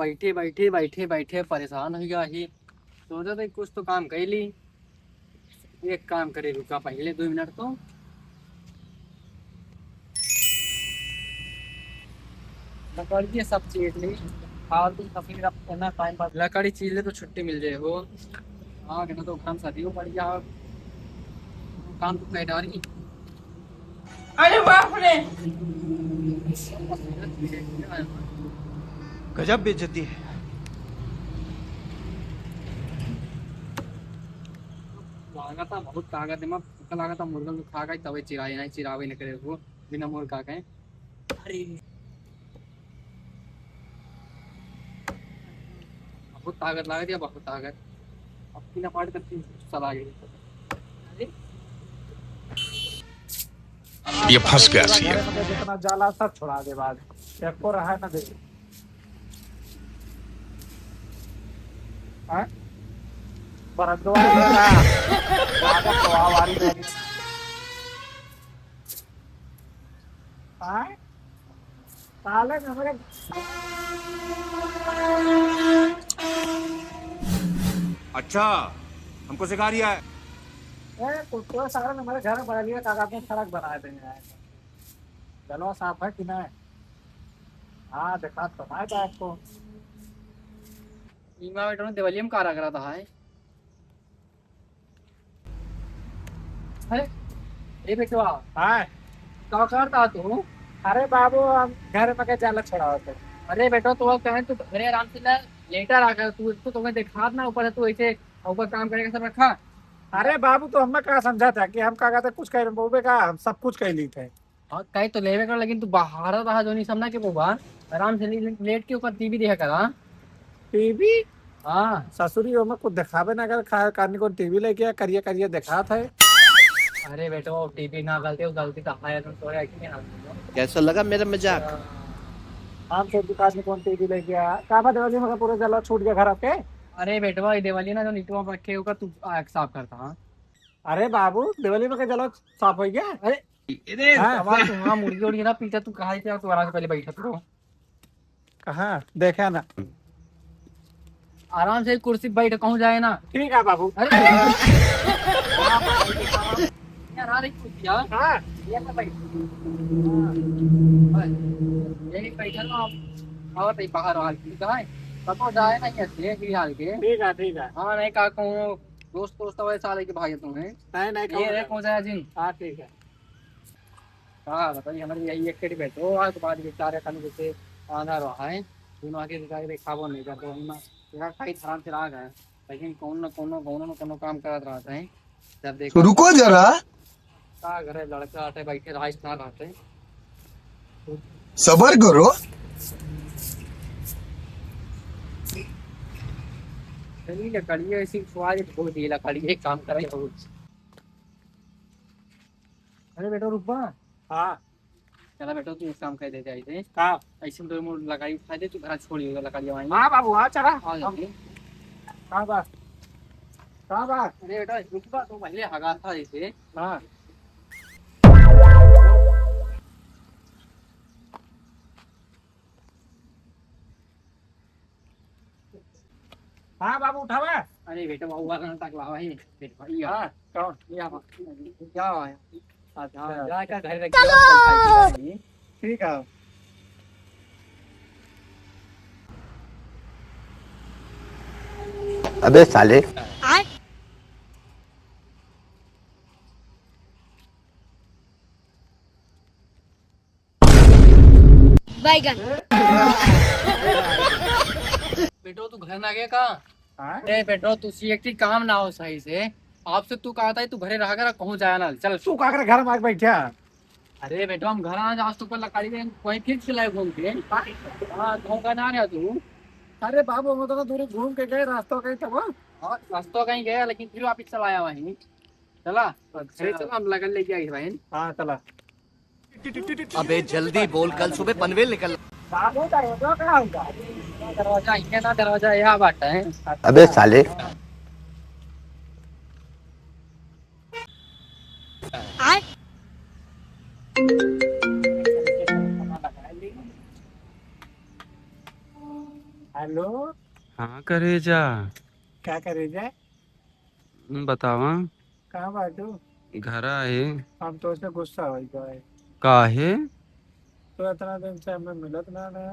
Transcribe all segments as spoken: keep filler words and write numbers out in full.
बैठे, बैठे, बैठे, बैठे परेशान होइ गया ही। सोचा था कुछ तो काम कइ ली। एक काम करे, रुका पहिले दो मिनट तो। लकड़ी ये सब चीज ली। फालतू सफेद अब इतना टाइम पास। लकड़ी चीज ले तो छुट्टी मिल जाए हो। हाँ, कहना तो काम शादी हो बढ़िया हो। काम तो कह डारी। अरे बाप रे। गजब बेइज्जती है। लागत है बहुत ताकत है, मैं भूख लागत है, मुर्गा तो खा गई, तबे चिराई नहीं, चिरावे नहीं करे वो, बिना मुर्गा के। अरे। बहुत ताकत लागत है, बहुत ताकत। अब की ना पार्ट करती चला गई। अरे। ये फंस गया सी है। जितना जाला सब छोड़ा दे बाद। एको रहा ना दे। हाँ? बरदवा बेटा। लागत तो आवारी में। हाँ? साले ने हमारे अच्छा, हमको सिखा रिया है। ए, कुत्ते सारे ने हमारे घर में बना लिया, काका ने सड़क बना देंगे यार। चलो, साफ है कि नहीं? हाँ, देखा तो है बैग को। इमा बेटो ने देवलिया में का रख रहा था, है? अरे, ए बेटवा। हाँ। का करता तू? अरे बाबू, हम घर में के जाला छोड़ावत है। अरे बेटवा, तू अब कहें, तू घरे आराम से ना लेटा रहा कर, तू, तू तुम्हें देखात ना, ऊपर से तू ऐसे ऊपर काम करे के सब रखा। अरे बाबू, तू हमें का समझा था कि हम का कहते कुछ कह रहे, बउबे का हम सब कुछ कह ली थे। हाँ, कह तो लेवे कर, लेकिन तू बाहर रहा जोनी सब ना के बउबा, आराम से ले-, लेट के ऊपर टीवी देखा करा। टीवी? हाँ। ससुरी ओमे कुछ देखावे ना कर, खा, कानी को टीवी लेके आ, करिया करिया देखात है। अरे बेटो, टीवी ना गलती, वो गलती तो है, तुम तोरे आँखी में ना। कैसा लगा मेरा मजाक? हम सोची कानी कौन टीवी लेके आ, का बात है, मगर पूरा जलवा छूट गया घर आपके? अरे बेटवा, ये देवाली ना जो नीटवा रखे होगा, तू आग साफ करता, हाँ? अरे बाबू, देवाली में का जलवा साफ हो गया? अरे, अरे, हाँ। सवाल तू, हाँ, मुर्गी उर्गी ना पीटा, तू कहाँ से, तू आराम से पहले बैठा तू। कहाँ? देखा ना। आराम से कुर्सी पे बैठ, कहूँ जाए ना। ठीक है बाबू। अरे। यार, आ रही कुर्सी, यार। हाँ। ये तो बैठ। हाँ। बस। यही बैठल ना आप। और नहीं बाहर हाल की, कहाँ है? कतो जाए ना, ये देख ली हाल के। ठीक है, ठीक है। हाँ, नहीं का कहूँ, दोस्त, दोस्त वाले साले के भाई तुम्हें। नहीं, नहीं, ये कहूँ रे, ना। कहूँ जाए जिन। हाँ, ठीक है। का बताई, हमरे यही एक कड़ी बैठो, आज बाद बेचारे खाली जैसे आंधा रहा है, दोनों आगे दिखाई देखावो नहीं करते, वही में तेरा खाई हराम से राग है, लेकिन कौन न कोनो, कोनो न कोनो काम करत रहते हैं। जब देखो तो रुको जरा। का घरे लड़का आटे बैठे राइस ना रहते। सबर करो। चलिए, लकड़िए ऐसी स्वाद बहुत ही लकड़िए काम करे बहुत। अरे बेटो, रुक बा। हाँ। चला बेटो, तू एक काम कर दे जाए थे। का? ऐसे तो मोर लकड़ी उठा दे, तू घर छोड़ दियो लकड़ी वहीं। हाँ बाबू, हाँ, चला। हाँ, जल्दी। का बा? का बा? अरे बेटा, रुक बा, तू पहले हगा था इसे। हाँ। हाँ बाबू, उठावा। अरे बेटा, बाबू वाला ना तक लावा ही। बेटा, ये हाँ, कौन? ये आप, क्या हुआ है? अच्छा, अच्छा। जाकर घर रख चलो। दिया, ठीक है। अबे साले। आय। बैगन। बेटो, तू घर ना गया का? हाँ? ए बेटो, तू सी एक काम ना हो सही से। आपसे तू कहा था, तू घरे रहा कर, कहूँ जाया ना। चल। तू का करे घर में आके बैठा? अरे बेटो, हम घर आ, आज तो ऊपर लकड़ी में कोई फिर चलाए घूम के। हाँ, कहूँ का ना रहा तू। अरे बाबू, हम उतना दूर घूम के गए, रास्ता कहीं तब। हाँ, रास्ता कहीं गया, लेकिन फिर वापिस चला आया वहीं। चला, अच्छा। घरे चला, हम लगन लेके आई बहन। हाँ, चला। अबे जल्दी बोल, कल सुबह पनवेल निकल। बाबू, दरवाजा कहाँ होगा? दरवाजा इनके ना, दरवाजा यहाँ बाटा है। अबे साले। आय। हेलो। हाँ करेजा। का करेजा? हम्म, बतावा। कहाँ बाटू? घरा है। हम तोसे गुस्सा होइ गए। काहे? तो इतना दिन से हमें मिलत ना ना।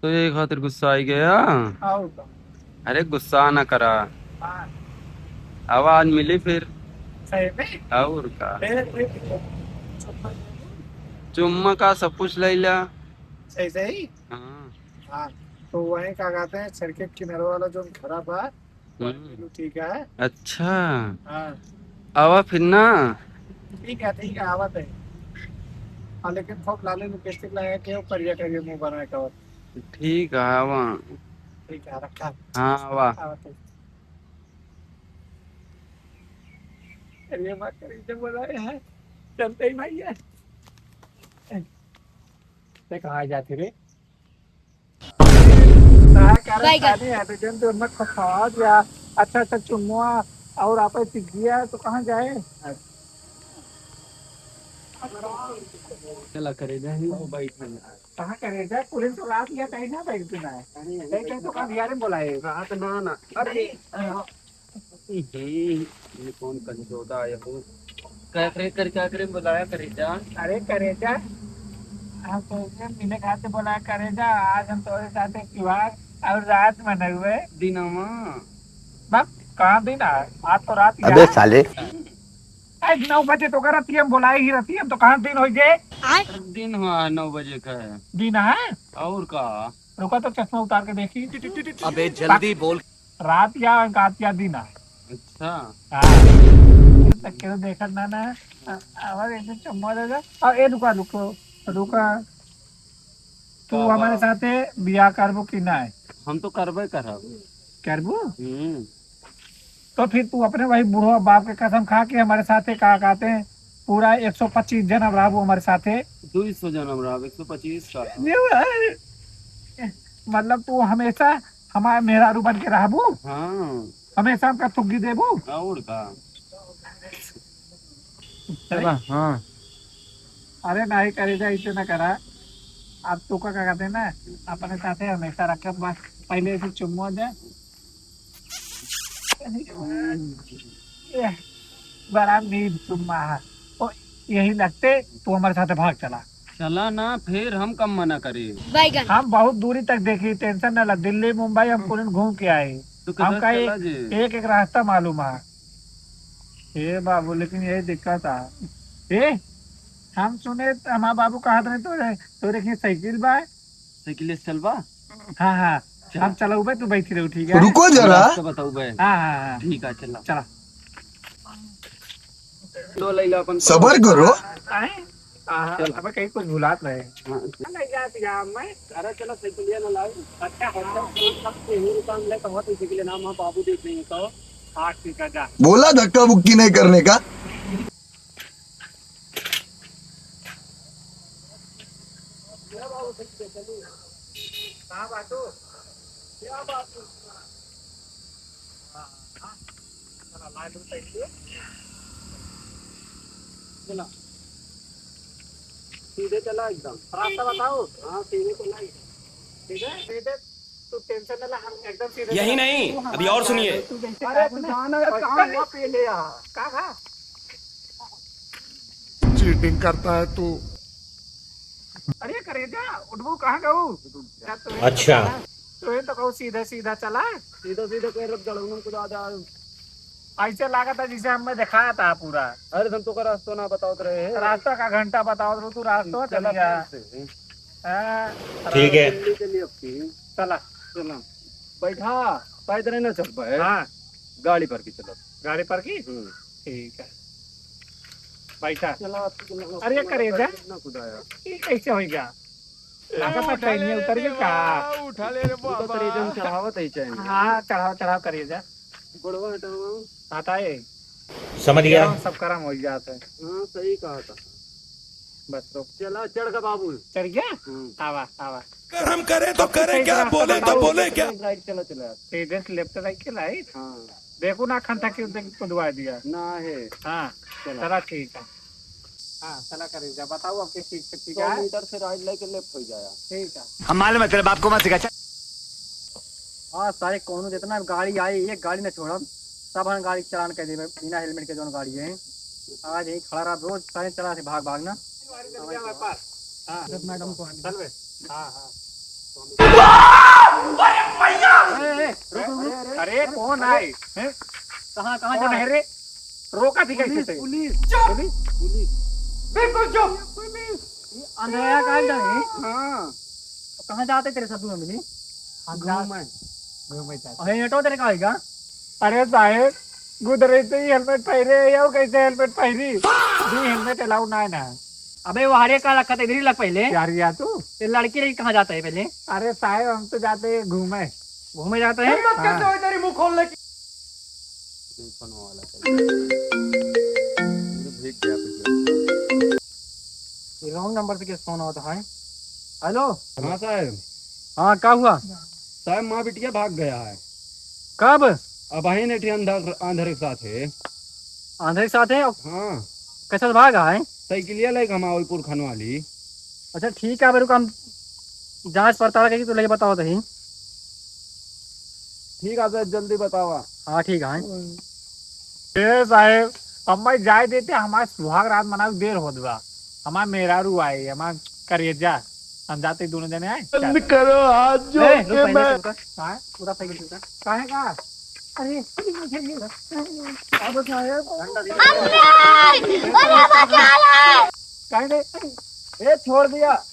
तो यही खातिर गुस्सा आई गया? आओ का? अरे गुस्सा ना करा। हाँ। अब आज मिली फिर। सही में? और का? फिर, फिर चुम्मा का सब कुछ ले ला। सही सही? हाँ। हाँ, तो वही का कहते हैं, सड़क के किनारे वाला जो खड़ा बा, हम्म। ठीक है। अच्छा। हाँ। आवा फिर ना। ठीक है, ठीक है, आवत है। हाँ, लेकिन खूब लाली लिपस्टिक लगा के, करिया करिया मुंह बना के आवत। ठीक है, आवा। ठीक है, रखा। हाँ, आवा। आवत है। अरे माँ, करेजा बोला है, चलते ही भाई है। ते कहाँ जाते रे? बैगन। अच्छा, अच्छा, चुम्मा और आपस टिक गया तो कहाँ जाए? चला करेजा, ही वो बैठ में। कहाँ करेजा? पुलिस तो रात लिया कहीं ना बैठ ना है। अरे, कहीं, कहीं तो कहाँ बिहार में बोला है? रात ना, ना। अरे, अरे। हम्म, ये कौन कंजोदा है वो? क्या करे, कर क्या करे, बुलाया करेजा। अरे करेजा, हम तो इसे मिले खाते बोला करेजा, आज हम तोरे साथे त्योहार और रात मनावे। दिनमा। बस, कहाँ दिन है? आज तो रात अबे यार। साले। आज नौ बजे तो कर रतिया में बोलाई ही रतिया में तो कहाँ दिन होइ गए? दिन हुआ है, नौ बजे का है। दिन है? और का? रुका तो चश्मा उतार के देखी। अबे जल्दी बोल। रात या, रात या दिन आ। अच्छा। हाँ। तक केहू देखत ना ना। आ, आवाज एकदम चम्मा दे दे। आ, ए, रुका, रुको, रुका। तू का हमारे बा? साथे बियाह करबो कि ना? हम तो करबे करब। करबो? हम्म। तो फिर तू अपने वही बूढ़ो बाप के कसम खा के हमारे साथे का कहते हैं, पूरा एक सौ पच्चीस जन्म रहबो हमारे साथे। दो सौ जन्म रहब, एक सौ पच्चीस का। ये है। मतलब तू हमेशा हमारे मेहरारू बन के रहबू? हाँ। हमेशा हमका थुग्गी देबू? और का? चला, हाँ। अरे नहीं करेजा, ऐसे ना करा। अब तू का, का कहते हैं ना, अपने साथे हमेशा रखे बस। पहले इसे चुम्मो दे। ये बड़ा मीठ चुम्मा है। ओ, यही लगते तू हमारे साथे भाग चला। चला ना, फिर हम कम मना करे। बैगन। हम बहुत दूरी तक देखी, tension ना ला। दिल्ली, मुंबई हम कुल घूम के आए। तो कहाँ हमका चला एक, जे? एक, एक रास्ता मालूम है। ए बाबू, लेकिन यही दिक्कत है। ए, हम सुने त हमार बाबू कहत रहे तोरे, तोरे के साइकिल बा? साइकिल से चलबा? हाँ, हाँ। चला। हम चलाउबे, तू बैठी रहू, ठीक है? रुको जरा। रास्ता बताउबे। हाँ, हाँ, हाँ। ठीक है, चला। चला। तो लैला अपन सबर करो। आए? आहा, चल। अब कहीं कुछ भुलात रहे। हाँ। नहीं जात यार मैं। अरे चलो साइकिलिया ना लाओ। अच्छा, अच्छा, तो सब के ही काम ले तो होत है, साइकिल नाम हम बाबू देख लेंगे तो। हाँ, ठीक है, जा। बोला धक्का मुक्की नहीं करने का। क्या बाबू, साइकिल चली? कहाँ बाटू? क्या बात है? हाँ, हाँ। चला, लाइन में बैठ के। चला। सीधे चला एकदम। रास्ता बताओ। हाँ, सीधे चला एकदम। ठीक है? सीधे, तू tension ना ला, हम एकदम सीधे यही चला। नहीं, तू हमारे अभी और साथ सुनिए। है, तू जैसे अरे, कहा तू ना, जाना है, और कहाँ चल। हुआ पहले यहाँ? कहाँ था? चीटिंग करता है तू। अरे करेजा, उठबू कहाँ गऊ? अच्छा। तो ये तो कहू सीधा सीधा चला। सीधा सीधा कह रख जड़ौनन को दादा। ऐसे लागत है जैसे हमें दिखाया था पूरा। अरे हम तो का रास्ता ना बतावत रहे हैं। रास्ता का घंटा बतावत रहो तू, रास्ता चला चलिया। फिर से। हाँ। ठीक है। दिल्ली के लिए अब की। चला। चला। बैठा, पैदल ही ना चल पाए। हाँ। गाड़ी पर की चलो। गाड़ी पर की? हम्म। ठीक है। बैठा। चला, अब तो चला। अरे करेजा। ना खुदाया। ये कैसे हो गया? लागत है उठा ले चैनिया रे उतर गई का? देवा, उठा ले रे तू तो बाबा। करेजा में चढ़ावत है चैनिया। हाँ, चढ़ाओ, चढ़ाओ करेजा। गोड़वा हटावा। हटाए। समझ गया। सब करम हो जात है। हाँ, सही कहा था। बस रुक। चला, चढ़ का बाबू। चढ़ गया? हम्म। आवा, आवा। अगर हम करें तो अब करें सही क्या, रास्ता बोले तो बताओ। बोले क्या? Right, चला, चला। सीधे से left right के right? हाँ। देखो ना, खंता के देख कुदवा दिया। ना है। हाँ, चला। चला ठीक है। हाँ, चला करेजा, बताओ अब किस चीज से, ठीक सौ है? मीटर से right लेके left हो जाया। ठीक है। हम मालूम है, तेरे बाप को मत सिखा, चल। आज सारे कौनो जितना गाड़ी आई, एक गाड़ी न छोड़ब, सब हम गाड़ी चालान कर देबे बिना हेलमेट के, जौन गाड़ी है। आज यहीं खड़ा रहा, रोज सारे चला से भाग भाग ना। हाँ। मैडम को आने दे। हाँ, हाँ। ए, ए, रुक, रुक, रुक। अरे, कौन आए? हैं? कहाँ, कहाँ जा रहे? रोका थी कैसे? पुलिस, पुलिस। चुप! पुलिस? पुलिस। बिल्कुल चुप! पुलिस। ये अंधेरा काहे जाए? हाँ। तो कहाँ जाते तेरे साथ में मिली? हम जा- घूमे। घूमे जाते। अरे, ये तो तेरे का आएगा? अरे साहेब, गुदरे से ही हेलमेट पहिरे है, और कैसे हेलमेट पहिरी? जी, हेलमेट अलाउ ना है ना। अबे, वो हरे का रखा था, इधर ही लग पहले। यार, या तू? ये लड़की लड़की कहाँ जाता है पहले? अरे साहेब, हम तो जाते हैं घूमे। घूमे जाता है? हिम्मत कैसे हाँ। हुई तेरी मुंह खोलने की? ये रॉन्ग नंबर से केस फोन आवत है। हेलो। हाँ साहेब। हाँ, का हुआ? साहेब, माँ बिटिया भाग गया है। कब? अबहीं नेठे अंधर, अंधर के साथ है। अंधर के साथ है? हाँ। कैसे भागा है? साइकिलिया लेके हम आवलपुर खान वाली। अच्छा, ठीक है, अब रुक, हम जांच पड़ताल करके तो लेके बताओ तही। ठीक है सर, जल्दी बतावा। हाँ, ठीक है। ए साहेब, हम भाई जाए देते, हमारे सुहाग रात मनावे देर होत बा। हमार मेहरारू आए, हमार करेजा, हम जाते दोनों जने आए। बंद करो हाथ जोड़ ए, रुक, के पहले मैं से रुका। हाँ, पूरा साइकिल टूटा। काहे का? अरे, अब साहेब। अरे, अरे, बचा ले। काहे रे? ए, छोड़ दिया।